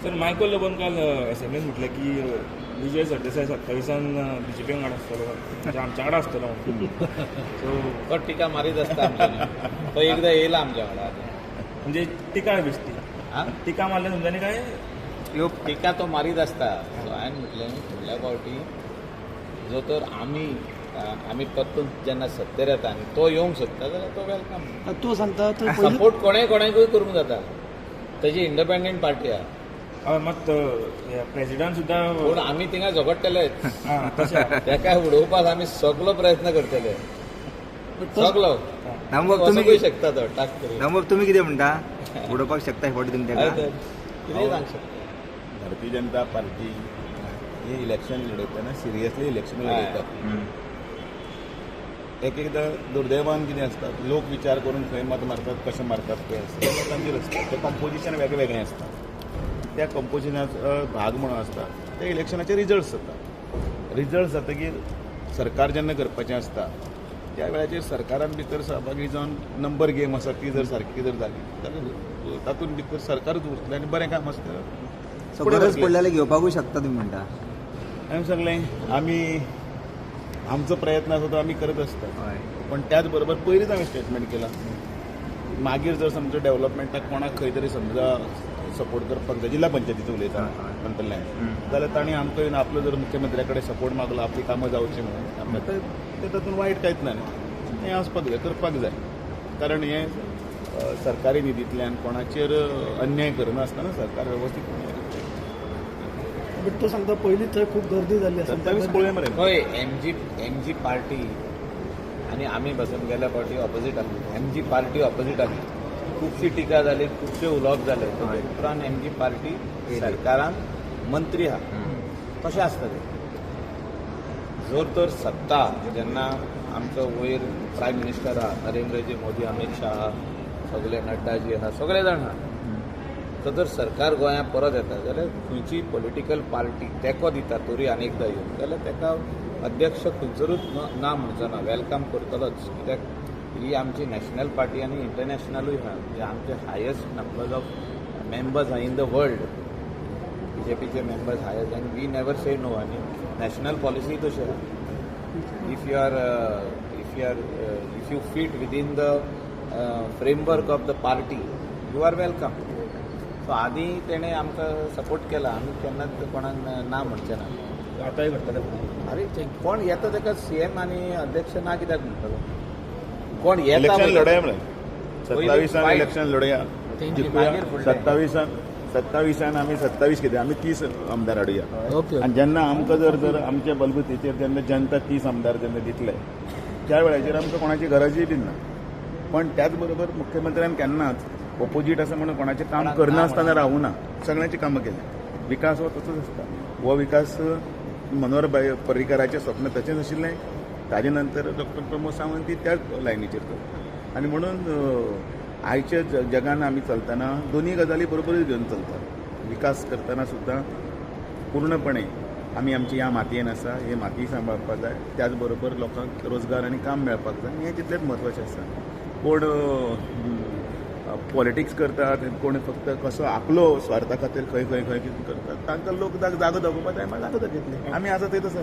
Sir, Michael लोबोन काल SMS म्हटलें की विजय सरदेसाय 27 बीजेपी वांगडा आसतलो, म्हणजे आमच्या वांगडा आसतलो म्हणून. सो तो टिका मारीत आसता आमच्यानी. तो एकदां येयला आमच्या वांगडा आतां. म्हणजे टिका बेश्टी आं, टिका मारल्या तुमच्यांनी काय? ह्यो टिका तो मारीत आसता. सो हांवें म्हटलें न्ही, फुडल्या फावटी जो तर आमी आमी परतून जेन्ना सत्तेर येता आनी तो येवंक सोदता जाल्यार तो welcome. तूं सांगता तर पयलीं सपोर्ट कोणेय कोणाकूय करूंक जाता. तेजी इंडिपेंडंट पार्टी आहा. हय, मात प्रेसिडेंट सुद्दां. पूण आमी थिंगा झगडटलेच. आं, तशें. तेका उडोवपाक आमी सगलो प्रयत्न करतले, सगलो. दामबाब, तुम्ही वचूंकय शकता तो टाक करून. दामबाब, तुम्ही कितें म्हणटा? उडोवपाक शकता हे फावटी तुमी हय तेका? तर कितेंय सांग शकता. भारतीय जनता पार्टी ही इलेक्शन लढयतना सिरियसली इलेक्शन लढयतात. एक एकदां दुर्दैवान कितें आसता, लोक विचार करून खंय मत मारतात, कशें मारतात तें आसता, तें लोकांचेर आसता. तें कंपोजिशन वेगळें वेगळें आसता. त्या कंपोजिशनाचो भाग म्हणून आसता ते इलेक्शनाचे रिजल्ट्स जाता. रिजल्ट जातकीर सरकार जेन्ना करपाचें आसता त्या वेळाचेर सरकारान भितर सहभागी जावन नंबर गेम आसा ती जर सारकी जर जाली जाल्यार तातूंत भितर सरकारूच उरतलें आनी बरें काम आसता. सो गरज पडल्यार घेवपाकूय शकता तुमी म्हणटा? हांवें सांगलें, आमी आमचो प्रयत्न आसा तो आमी करत आसता. पण त्याच बरोबर पयलींच हांवें स्टेटमेंट केलां, मागीर जर समजा डेव्हलपमेंटाक कोणाक खंय तरी समजा सपोर्ट करपाक जाय, जिल्हा पंचायतीचो उलयता म्हणटलें जाल्यार तांणी आमकां येवन आपलो जर मुख्यमंत्र्या कडेन सपोर्ट मागलो आपली कामां जावची म्हणून, आमकां ते तातूंत वायट कांयच ना न्ही. हें वचपाक जाय, करपाक जाय, कारण हें सरकारी निधींतल्यान कोणाचेर अन्याय करनासतना सरकार वेवस्थीत. बट तो सांगता पयलीं थंय खूब गर्दी जाल्ली आसा. 27 पळोवया मरे. हय, एमजी पार्टी आनी आमी पासून गेल्या फावटी ऑपोजीट आसली. एमजी पार्टी ऑपोजीट आसली. खुबशी टिका जाली, खुबशे उलोवप जाले. उपरांत एमजी पार्टी सरकारान मंत्री आहा. कशें आसता तें, जर तर सत्ता जेन्ना आमचो वयर प्रायम मिनिस्टर आहा नरेंद्रजी मोदी, अमीत शाह आहा, सगळे नड्डाजी आहा, सगळे जाण आहा. तर जर सरकार गोंयांत परत येता जाल्यार खंयची पॉलिटिकल पार्टी तेंको दिता तरी आनी एकदां येवन जाल्यार तेका अध्यक्ष खंयसरूच ना म्हणचो ना, welcome करतलोच. कित्याक ही आमची नॅशनल पार्टी आनी इंटरनॅशनलूय आहा. म्हणजे आमचे हायस्ट नंबर्स ऑफ मेंबर्स आहा in the world, बीजेपीचे members highest, आनी we never say no. आनी नॅशनल पॉलिसी तशी आहा. If you fit within the framework of the party, you are welcome. So आदी तेणें आमकां सपोर्ट केला, आमी केन्नाच कोणाक ना म्हणचे ना. आतांय करतले? अरे, कोण येता ताका सीएम आनी अध्यक्ष ना कित्याक म्हणटलो? कोण येता इलेक्शन पळय. लढोवया म्हळें, 27 fight. इलेक्शन लढोवया. तेंची जिखूया. मागीर फुडलें. 27 27 आमी 27 कितें, आमी 30 आमदार हाडुया. आनी जेन्ना आमकां जर जर आमच्या बलबुतीचेर जेन्ना जनता 30 आमदार जेन्ना दितले त्या वेळाचेर आमकां कोणाची गरजूय बीन ना. पण त्याच बरोबर मुख्यमंत्र्यान केन्नाच ओपोजीट आसा म्हणून कोणाचें काम कोणाक करनासतना ना. रावूना. सगळ्यांची कामां केली. विकास हो तसोच आसता. हो विकास मनोहर भाई पर्रीकराचें स्वप्न तशेंच आशिल्लें. ताजे नंतर डॉक्टर प्रमोद सावंत ती त्याच लायनीचेर करता. आनी म्हणून आयच्या जगान आमी चलतना दोनूय गजाली बरोबरूच घेवन चलतात. विकास करतना सुद्दां पूर्णपणे आमी आमची ह्या मातयेन आसा, ही माती सांबाळपाक जाय. त्याच बरोबर लोकांक रोजगार आनी काम मेळपाक जाय, हें तितलेंच म्हत्वाचें आसा. कोण पॉलिटिक्स करतात, कोण फक्त कसो आपलो स्वार्था खातीर खंय खंय खंय कितें करतात, तांकां लोक जागो दाखोवपा जाय, मागीर जागो दाखयतले. आमी आसा थंयच आसा.